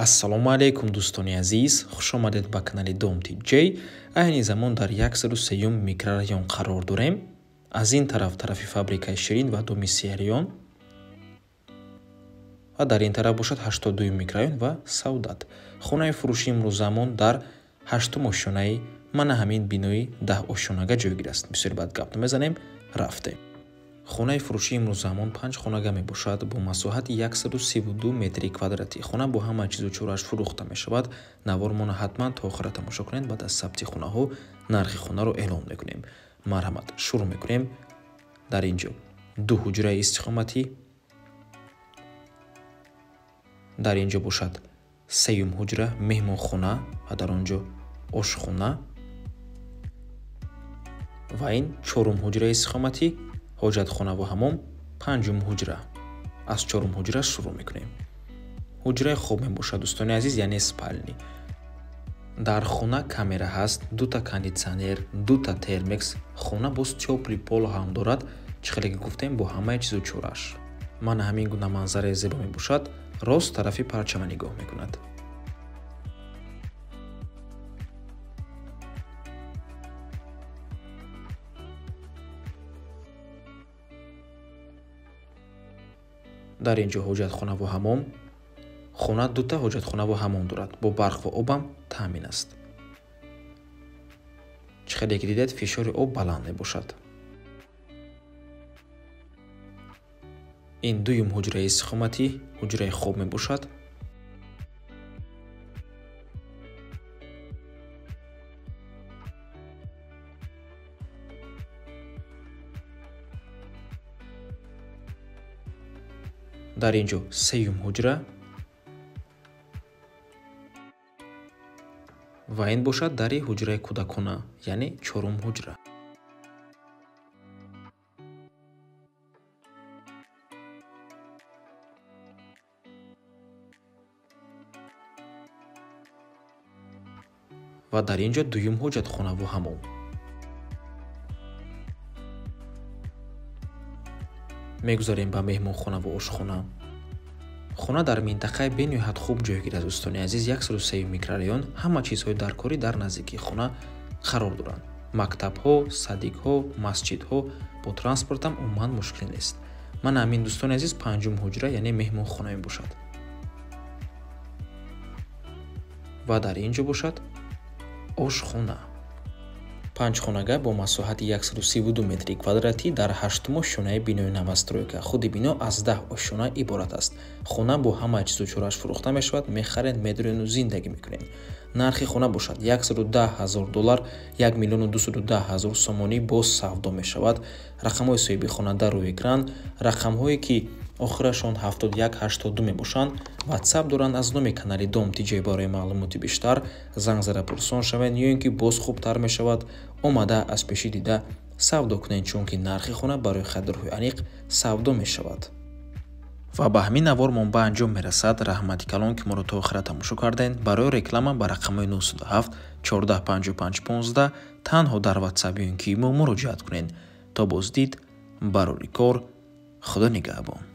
Ассалому алайкум, дӯстони азиз, хуш омадед ба канали Дом TJ. Айни замон дар 103 микрорайон қарор дорем. Аз ин тараф тарафи фабрикаи Ширин ва доми Серион ва дар ин тараф бошад 82 микрорайон ва Савдат. Хонаи фурӯши имрӯзамон дар 8 ошёнаи мана ҳамин бинои 10 ошёнага ҷойгир аст. Бисёр бад гап намезанем, рафтем. Хонаи фурӯшии имрӯзамон 5 хонага мебошад бо масоҳати 132 метри квадратӣ. Хона бо ҳама чизу чорааш фурӯхта мешавад. Навормона ҳатман то охира тамошо кунед. Баъд аз сабти хонаҳо нархи хонаро эълон мекунем. Марҳамат, шурӯъ мекунем. Дар ин ҷо 2 ҳуҷраи истиқоматӣ, дар ин ҷо бошад 3-юм ҳуҷра меҳмонхона ва дар он ҷо ошхона ва ин 4-ум ҳуҷраи истиқоматӣ, ҳоҷатхона ва ҳамом, 5-ум ҳуҷра. Аз 4-ум ҳуҷра шурӯъ мекунем. Ҳуҷраи хоб мебошад, дӯстони азиз, яъне спални. Дар хона камера ҳаст, 2та кондитсионер, 2та термекс. Хона боз тёплый пол ҳам дорад, чӣ хеле ки гуфтем, бо ҳамаи чизу чорааш. Мана ҳамин гуна манзараи зебо мебошад, рост тарафи парчама нигоҳ мекунад. Дар ин ҷо ҳоҷатхона ва ҳамом. Хона 2та ҳоҷатхона ва ҳамом дорад, бо барқ ва обам таъмин аст. Чӣ хеле ки дидед, фишори об баланд мебошад. Ин 2-юм ҳуҷраи истиқоматӣ, ҳуҷраи хоб мебошад. Дар ин ҷо 3-юм ҳуҷра ва ин бошад дари ҳуҷраи кӯдакона, яъне 4-ум ҳуҷра. Ва дар ин ҷо 2-юм ҳоҷатхона ва ҳамом. Мегузарем ба меҳмонхона ва ошхона. Хона дар минтақаи бениҳоят хуб ҷойгир аст, дӯстони азиз. 103 микрорайон, ҳама чизҳои даркорӣ дар наздикии хона қарор доранд. Мактабҳо, садикҳо, масҷидҳо, бо транспортам умуман мушкил нест. Мана ҳамин, дӯстони азиз, 5-ум ҳуҷра, яъне меҳмонхона мебошад. Ва дар ин ҷо бошад ошхона. 5 хонага бо масоҳати 132 метри квадратӣ дар 8 ошёнаи бинои новостройка. Худи бино аз 10 ошёна иборат аст. Хона бо ҳама чизу чорааш фурӯхта мешавад, мехаред, медуред, зиндагӣ мекунед. Нархи хона бошад 110 000 доллар, 1 210 000 сомонӣ боз савдо мешавад. Рақамҳои соҳиби хона дар рӯи экран, рақамҳое ки охирашон 7182 мебошанд, WhatsApp доранд. Аз номи канали Дом TJ барои маълумоти бештар занг зада пурсон шавед, ё ин ки боз хубтар мешавад омада аз пеши дида савдо кунед, чунки нархи хона барои харидорҳои аниқ савдо мешавад. Ва ба ҳамин навормон ба анҷом мерасад. Раҳмати калон, ки моро то охира тамошо кардед. Барои реклама ба рақамҳои 907 14 55 15 танҳо дар WhatsApp ё ин ки имо муроҷиат кунед. То боздид, барори кор, Худо нигаҳбон.